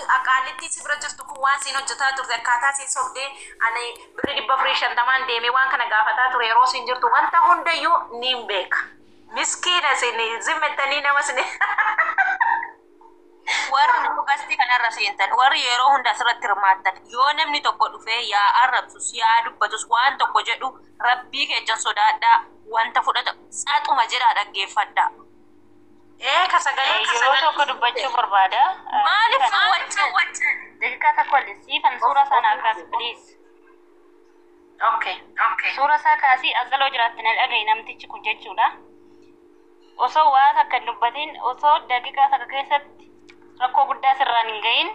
Qaallittii si bira jirtu kun waan siin hojjetaa turte, akkaataa siin sobdee ani birrii 450n deemee waan kana gaafataa ture yeroo siin jirtu, wanta hundayyuu niin beeka. Miskiina isin zimmettanii nama isin. Warri guestii kanarra seentan, warri yeroo hunda asirratti hirmaattan, yoo namni tokko dhufee yaa arrabsus yaa dubbatus waan tokko jedhu, rabbii keessan sodaadhaa, wanta fudhata tsaxuma jedhaa dhaggeeffadhaa. Ee, ka sagalee Yeroo tokko dubbachuu barbaada. Maaliif waccan? Daqiiqaa tokko siifan suura sana kaas, please. Okay. Suura isaa kaasii, azaloo jiraatte na dhagahi, namtichi kun jechuudha. Osoo waa takka hin dubbatin, osoo daqiiqaa takka keessatti rakkoo guddaa sirraan hin gahin,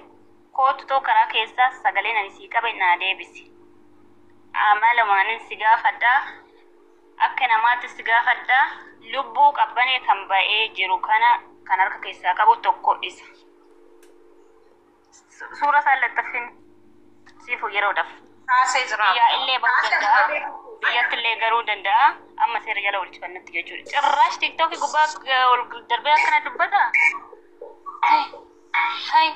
kootu too karaa keessaa sagaleen ani sii qabe naa deebisi. Amalumaanin si gaafadhaa. Akka namaatti si gaafadhaa. Lubbuu Qabbanee kan ba'ee jiru kana kan harka keessaa qabu tokko isa. Suura isaa laxxafin siifu yeroodhaaf. Kaasee jira. Biyyaa illee bahuu danda'a. Biyyatti illee garuu danda'a. Amma seera jala oolchifannutti jechuudha. Cirraash TikTokii gubbaa ol darbee akkana dubbata. Hai. Hai.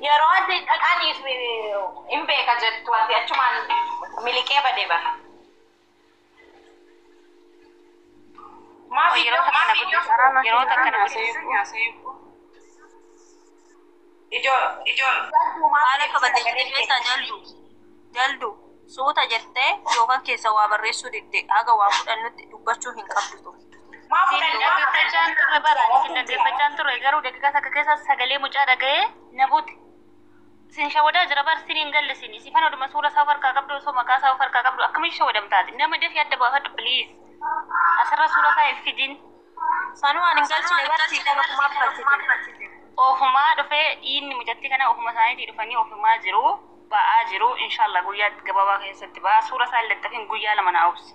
Yeroo ati dhaqaniif hin beeka jettu, ati achumaan miliqee badee bara. Maaf Yeroo takka na guddisu. Yeroo takka na guddisu. Ijoo ijoo. Haala qabatee keessaa jaldu jaldu suuta jettee yookaan keessa waa barreessuu didde, haga waa fudhannutti dubbachuu hin qabdu ture. Maaf Siin dhaggeeffachaan turre bara. Siin dhaggeeffachaan turre, garuu daqiiqaa takka keessa sagalee mucaa dhaga'ee na bute. Sin shawadaa jira bar, sin hin galle sin. Sifan oduma suura isaa of harkaa qabdu, osoo maqaa isaa of harkaa qabdu akkamiin shawadamtaati? Nama dafii adda baafadhu, please. Asirra suura isaa hin fidin. Sanuu ani hin galchine barsiifama ofumaaf galchite. Ofumaa dhufee dhiinni mucattii kana ofuma isaaniitii dhufanii ofumaa jiru. Ba'aa jiru. Inshallah guyyaa gabaabaa keessatti ba'a. Suura isaa hin laxxafin, guyyaa 2 naa obsi.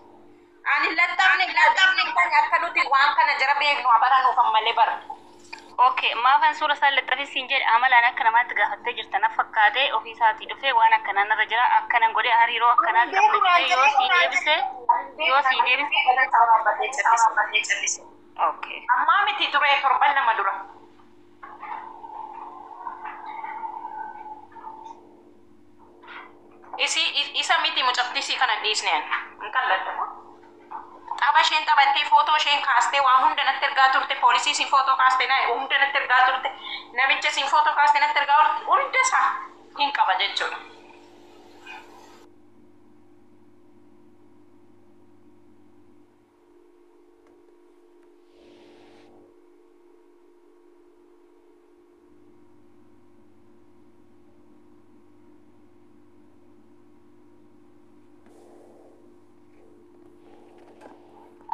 Ani laxxafne laxxafne, akka nuti waan kana jara beeknu abaranuuf ammallee bara. Okay, maafan suura isaa laxxafin siin jedhe, amalaan akka namaatti gaafattee jirta na fakkaatee, ofii isaatii dhufee waan akkanaa narra jira, akkanan godhee, hariiroo akkanaa qabna jedhee yoo sii deebise, yoo sii deebise. Okay. Ammaa miti, ture torban 2 dura. Isi isa miti, mucattii kana hin dhiisne ani. Hin qalladhu. Tapha isheen taphattee, footoo isheen kaastee waa hunda natti ergaa turte, poolisii isiin footoo kaastee na hunda natti ergaa turte, namicha isiin footoo kaastee natti ergaa turte, hunda isaa hin qaba jechuudha.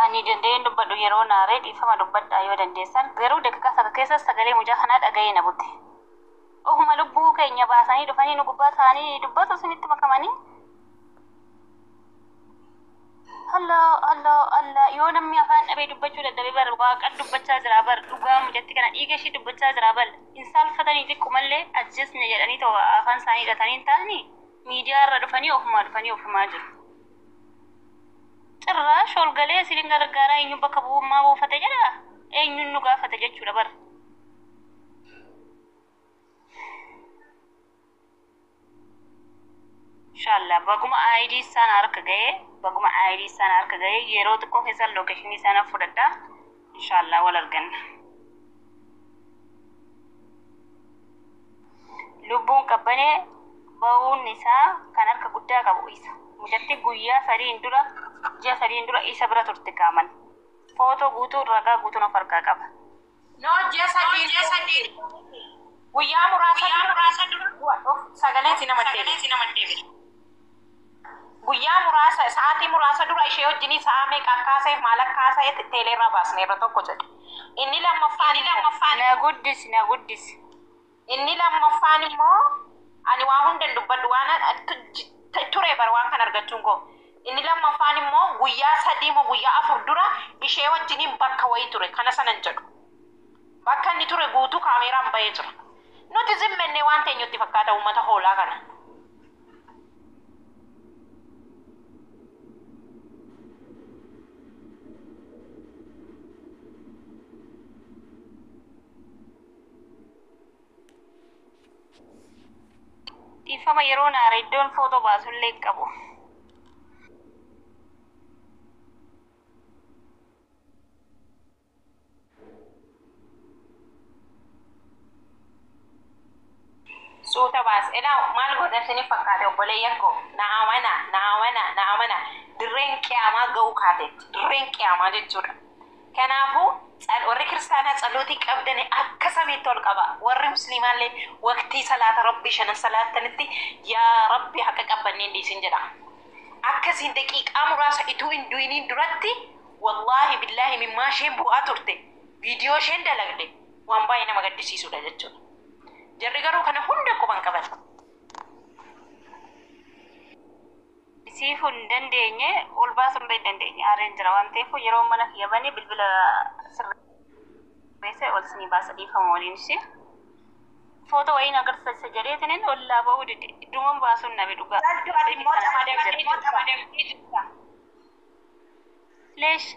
Ani danda'een dubbadhu yeroo naaree, dhiifama, dubbadhaa yoo dandeessan, garuu daqiiqaa takka keessa sagalee mucaa kanaa dhaga'ee na bute. Ofuma lubbuu keenya baasanii dhufanii nu gubbaa ta'anii dubbatu isinitti makamanii. Allah Allah Allah, yoo namni afaan dhabee dubbachuu dadhabee bar, waaqan dubbachaa jira bar, dhugaa mucatti kana dhiiga ishii dubbachaa jira bar. Hin saalfatanii xiqqumallee, ajjeesne jedhanii ta'u afaan isaanii hidhatanii hin taa'anii miidiyaa irra dhufanii ofumaa dhufanii ofumaa jiru. Cirraash ol galee isin gargaaraa, eenyuun bakka bu'ummaa buufate jedha, eenyuun nu gaafate jechuudha bar. Inshallah baguma ID isaan harka ga'ee, baguma ID isaan harka ga'ee, yeroo xiqqoo keessan locationii isaan fudhadhaa. Inshallah wal arganna. Lubbuun Qabbanee ba'uun isaa kan harka guddaa qabu isa. Mucatti guyyaa 3n dura, ji'a 3n dura isa bira turte qaaman. Footoo guutuu, ragaa guutuun of harkaa qaba. No, ji'a 3 guyyaa muraasa dura sagaleen si nama deebi. Guyyaa muraasa, sa'aatii muraasa dura ishee wajjinii sa'a meeqa akka haasa'e, maal akka haasa'e teeleerraa baasneerra tokko jedhe. Inni lammaffaan immoo Na guddisi, na guddisi. Inni lammaffaan immoo ani waa hunda hin dubbadhu, waan ture bar waan kan argachuun koo. Inni lammaffaan immoo guyyaa 3 moo guyyaa 4 dura ishee wajjiniin bakka wayii ture, kana sanan jedhu. Bakka inni ture guutuu kaameeraan bahee jira. Nuti zimmennee waan teenyutti fakkaata uummata hoolaa kana. Dhiifama yeroo naara iddoon footoo baasullee hin qabu. Suuta baas. Elaa maal godhan isiniif fakkaate obboleeyyan koo? Na amana, na amana, na amana. Dirreen qiyaamaa ga'uu kaateetti. Dirreen qiyaamaa jechuudha. Kanaafuu warri kiristaanaa tsalootii qabdani akka samiitti ol qaba. Warri musliimaallee waqtii salaata rabbii shanan salaattanitti yaa rabbi haqa qabbanneen dhiisin jedha. Akkasiin daqiiqaa muraasa ituu hin du'iniin duratti wallaahi billaahi mimmaa isheen bu'aa turte viidiyoo isheen dalagde waan baay'ee nama gaddisiisudha jechuudha. Jarri garuu kana hunda quban qaban. Siifuu hin dandeenye ol baasuu hin dandeenye aareen jira waan ta'eef yeroo mana kiyya banee bilbila sirreessee ol sinii baasa dhiifama waliin ishee. Footoo wayiin agarsiisa jedheetiniin ol laaba'uu dide idduuman baasuun nabe dhugaa. Laltu ati immoo xamadamtee jirta. Leesh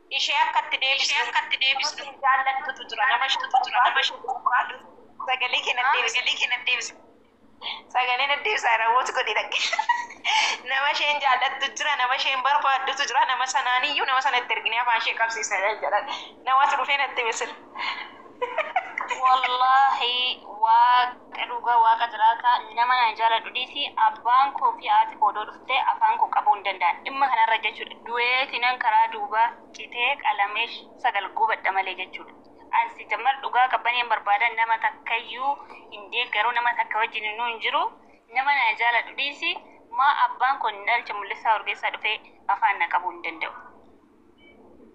Ishee akka itti deebisnu akka itti deebisnu jaallattutu jira nama isheetu jira nama isheetu barbaadu. Sagalee kee na deebisa sagalee kee na deebisa. Sagalee na deebisa raawwatu godhe dhaqe. Nama isheen jaallattu jira nama isheen barbaaddutu jira nama sanaaniyyuu nama sana itti erginee afaan ishee qabsiisna jedhan. Namatu dhufee natti misir. Wallaahi waaqa dhugaa waaqa jiraataa nama na jaaladhu dhiisi abbaan koo fi haati koo odoo dhuftee afaan koo qabuu hin danda'an dhimma kanarra jechuudha du'eetinan karaa duubaa citee qalamee sagal gubadha malee jechuudha. Ansi jammar dhugaa qabbaneen barbaadan nama takkayyuu hin deeggaruu nama takka wajjin innuu hin jiru nama na jaaladhu dhiisi maa abbaan koo hin dhalche mul'isaa urgeessaa dhufee afaan na qabuu hin danda'u.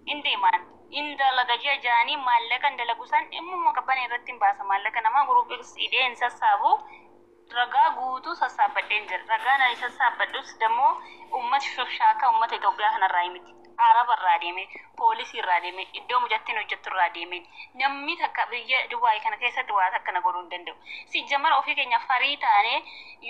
In deemaan in dalaga ji'a ja'anii maallaqa hin dalagu san dhimmuma qabban irratti hin baasa maallaqa namaa guruupii hidhee hin sassaabu ragaa guutuu sassaabbadheen jira ragaa ani sassaabbadhus dammoo uummata shoshaaka uummata Itoophiyaa kanarraa miti Araba irraa deeme poolisii irraa deeme iddoo mujattiin hojjettu irraa deeme namni takka biyya Dubaay kana keessatti waa takka na godhuu hin danda'u. Si jamara ofii keenya farii taane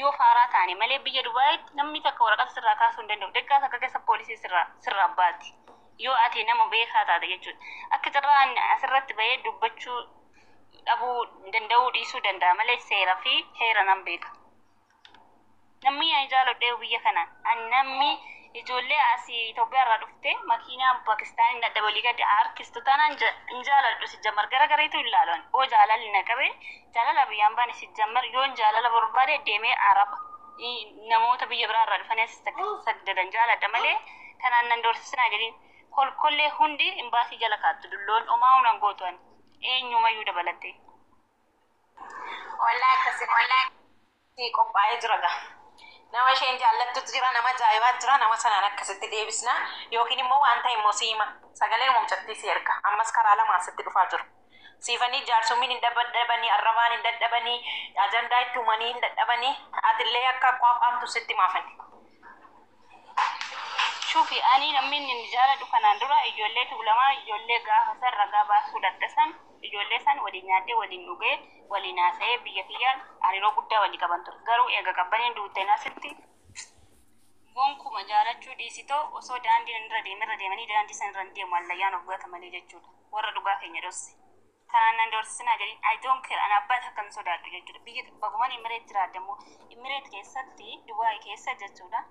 yoo faaraa taane malee biyya Dubaayitti namni takka waraqata sirraa kaasuu hin danda'u daqiiqaa takka keessa poolisii sirraa baati. Yoo ati nama beekaa taate jechuudha. Akka carraan asirratti bahee dubbachuu dhabuu danda'uu dhiisuu danda'a malee seera fi heera nan beeka. Namni ani jaaladhee biyya kana ani namni ijoollee asii Itoophiyaa irraa dhufte makiinaa Pakistaanii daddabalii gadi harkistu taanaan hin jaaladhu si jammar gara gareetu hin laalan. Oo jaalalli na qabe jaalala biyyaan baane si jammar yoon jaalala barbaade deemee Araba namoota biyya biraa irraa dhufanii as sagdadan jaaladha malee kanaan nan doorsisinaa jedhin kolkollee hundi imbaasii jala kaattu dulloon omaa hunan gootu ani eenyumayyuu dabalatte. Wallaahi akkasii wallaahi qophaa'ee jira gaa. Nama isheen jaallattutu jira nama ajaa'ibaa jira nama sanaan akkasitti deebisna yookiin immoo waan ta'e immoo siima sagaleen uumamchattii si erga ammas karaa lamaan sitti dhufaa jiru. Siifanii jaarsummiin hin dadhabanii arrabaan hin dadhabanii ajandaa itti uumanii hin dadhabanii atillee akka qaaqaamtu sitti maafani. Shuufi ani namni inni jaaladhu kanaan dura ijoollee tuulamaa ijoollee gaafa san ragaa baasuu dadhasan ijoollee san waliin nyaadhee waliin dhugee waliin haasa'ee biyya kiyyaan hariiroo guddaa walii qaban ture. Garuu eega qabbaneen duuteen asitti gonkuma jaalachuu dhiisitoo osoo daandii irra deeme irra deemanii daandii san irra hin deemu allayyaan of gata malee jechuudha. Warra dhugaa keenya dhosse. Kanaan nan doorsisinaa jedhin I don't care ani abbaa takka hin sodaadhu jechuudha. Biyya bagumaan Imireet jiraadde immoo Imireet keessatti Dubaay keessa jechuudha.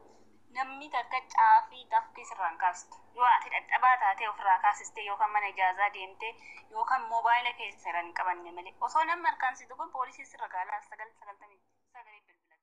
Namni takka caafii dafqii sirraan kaastu. Yoo ati dadhabaa taatee ofirraa kaasistee yookaan mana ijaazaa deemtee yookaan moobaayila keessa hin qabanne malee osoo namni harkaan si tuqu poolisii sirra gaalaa 999 bilbila.